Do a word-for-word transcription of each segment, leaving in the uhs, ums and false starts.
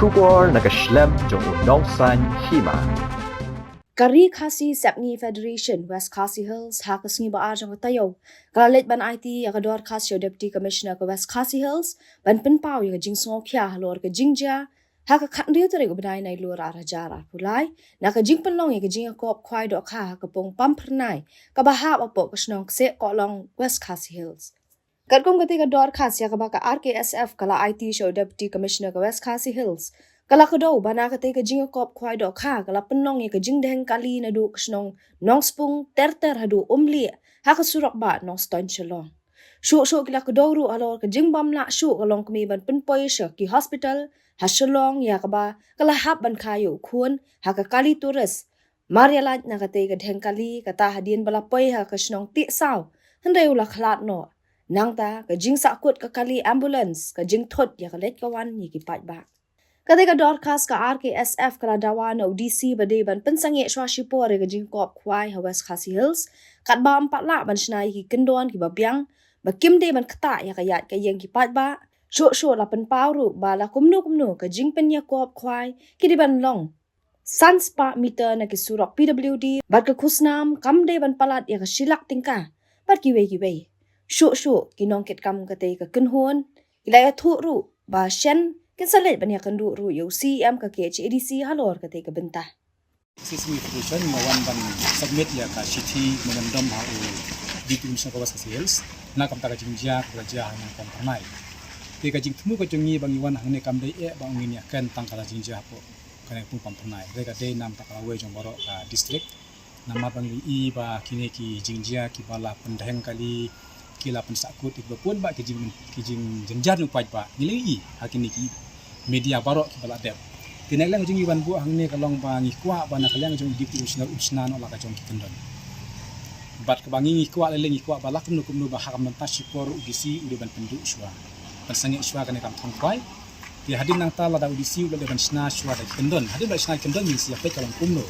Khubor na ka shlem jong u nongsan hima. Ka Ri Khasi Sepngi Federation West Khasi Hills ha ka sngi ba ar jong ka taïew ka la leit ban aiti ïa ka dorkhas sha u Deputy Commissioner ka West Khasi Hills ban pynpaw ïa ka jingsngewkhia halor ka jingjia ha ka khathynriew tarik u bnai Nailur ar hajar arphew lai na ka jingpynlong ïa ka jingïakop khwai dohkha ha ka pung Pamphyrnai kaba hap hapoh ka shnong Kseh Kohlong, West Khasi Hills. Katkum katei ka dorkhas ïa kaba ka R K S F ka la aiti sha u Deputy Commissioner ka West Khasi Hills, ka la kdew ba na katei ka jingïakop khwai dohkha ka la pynlong ïa ka jingdheng kali naduh ka shnong Nongspung ter ter haduh Umlieh ha ka surok bah Nongstoiñ Shillong. Shuh shuh ki la kdew ruh halor ka jingbym lah shuh ka longkmie ban pynpoi sha ki hospital ha Shillong ïa kaba ka la hap ban kha ïa u khun ha ka kali tourist. Mar ïa lait na katei ka dheng kali, kata hadien ba la poi ha ka shnong Tiehsaw, hynrei u la khlad noh. Nangta ka jingsahkut ka kali ambulance, ka jingthut ïa ka leit ka wan ïa ki paidbah. Katei ka dorkhas ka R K S F ka la dawa na u D C ba dei ban pynsangeh shuwa shipor ïa ka jingïakop khwai ha West Khasi Hills, katba ym pat lah ban shna ïa ki kyndon kiba biang, ba kim dei ban ktah ïa ka ïaid ka ïeng ki paidbah. Shuh shuh la pynpaw ruh ba la kumno kumno ka jingpynïakop khwai ki dei ban long san spah meter na ki surok P W D bad ka khusnam kam dei ban palat ïa ka shi lak tyngka bad kiwei kiwei. Shuh shuh ki nongkitkam katei ka kynhun ki la ïathuh ruh ba shen kin sa leit ban ïakynduh ruh ïa u C E M ka K H A D C halor katei ka bynta. Sismi Federation nga wan ban submit ïa ka shithi memorandum ha u Deputy Commissioner ka West Khasi Hills na ka bynta ka jingjia ka la jia ha Pamphyrnai. Te ka jingthmu ka jong ngi ba ngi wan hangne kam dei eh ba ngin ïakren tang ka la jingjia hapoh kane ka pung Pamphyrnai. Re ka dei namar ka lawei jong baroh ka district. Namar ba ngi i ba kine ki jingjia kiba la pyndheng kali, ki la pynsahkut, kiba bun bah ki jing, ki jingjynjar jong u paidbah. Ngi la i ha kine ki media baroh kiba la dep. Te na ka liang jong ngi ban buh hangne ka long ba ngi kwah ba na ka liang jong u Deputy Commissioner un shna noh la ka jong ki kyndon. Bad kaba ngi ngi kwah lei lei ngi kwah ba la kumno kumno ba ha ka mynta shipor u D C u dei ban pynduh shuwa, ban sangeh shuwa kane kam thong khwai. Te hadien nangta lada u D C u la dei ban shna shuwa da ki kyndon, hadien ba shna ki kyndon ngin sa ïa peit ka long kumno.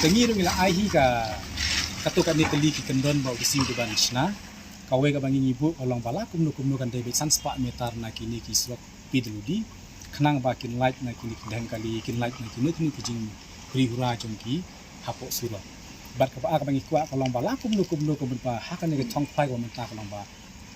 Te ngi ruh ngi la ai hi ka, kato kane kali ki kyndon ba u D C u dei ban shna. Kawei kaba ngi ngi buh ka long ba la kumno kumno kan dei beit san spah meter na kine ki surok P W D, khnang ba kin lait na kine ki dheng kali, kin lait na kine kine ki jinghuri hura jong ki hapoh surok. Bad kaba ar kaba ngi kwah ka long ba la kumno kumno ka mut ba ha kane ka thong khwai kaba mynta ka long ba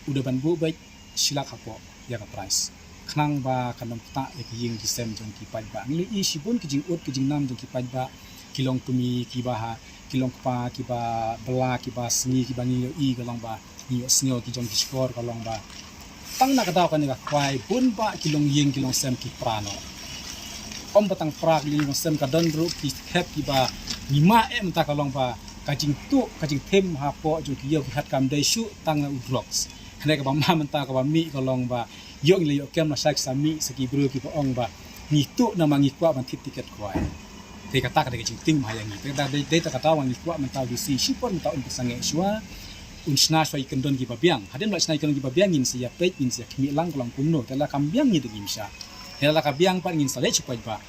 u dei ban buh beit shi lak hapoh ïa ka prize, khnang ba kan ym ktah ïa ki ïing ki sem jong ki paidbah. Ngi la i shibun ki jingud ki jingnam jong ki paidbah, ki longkmie kiba ha, ki longkpa kiba bylla kiba sngi kiba ngi ïohi ka long ba ngi ïohsngew ki jong ki shkor ka long ba tang na ka daw kane ka khwai bun bah ki longïing ki longsem ki pra noh. Ym ba tang pra ki longïing longsem, ka don ruh ki khep kiba ngi mad eh mynta ka long ba ka jingtuh ka jingthim hapoh jong ki ïew ki khat kam dei shuh tang na u drugs. Hynrei kaba mad mynta kaba mih ka long ba ïoh ngi la ïoh kem lashai ki sa mih sa ki briew kiba ong ba ngi tuh namar ngi kwah ban thied tiket khwai. Te kata ka dei ka jingtieng bha ïa ngi. Te da dei, dei ta kata ba ngi kwah mynta u D C shipor mynta un pynsangeh shuwa, un shna shuwa ïa ki kyndon kiba biang. Hadien ba la shna ïa ki kyndon kiba biang ngin sa ïa peit, ngin sa ïa khmih lang ka long kumno. Te lada kam biang ngi dei ngim shah. Te lada ka biang pat ngin sa leit sha u paidbah.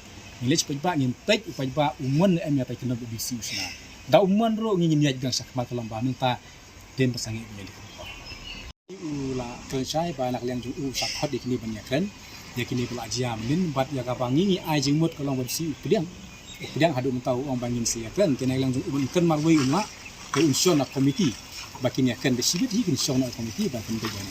Ngin leit sha u paidbah, ngin peit u paidbah u mon ne em ïa peit kyndon ba u D C u shna. Da u mon ruh ngi ngin ïaid biang shakhmat ka long ba mynta dei ban pynsangeh ïa ki kyndon. U la kren shai ba na ka liang jong u sa khot ïa kine ban ïakren ïa kine ba la jia mynnin, bad ïa kaba ngi ngi ai jingmut ka long ba u D C u pdiang. U pdiang haduh mynta u ong ba ngin sa ïakren. Te na ka liang jong u ban kren marwei un lah, te un shong na komiti ba kin ïakren, te shibit hi kin shong na komiti ba kin pdiang.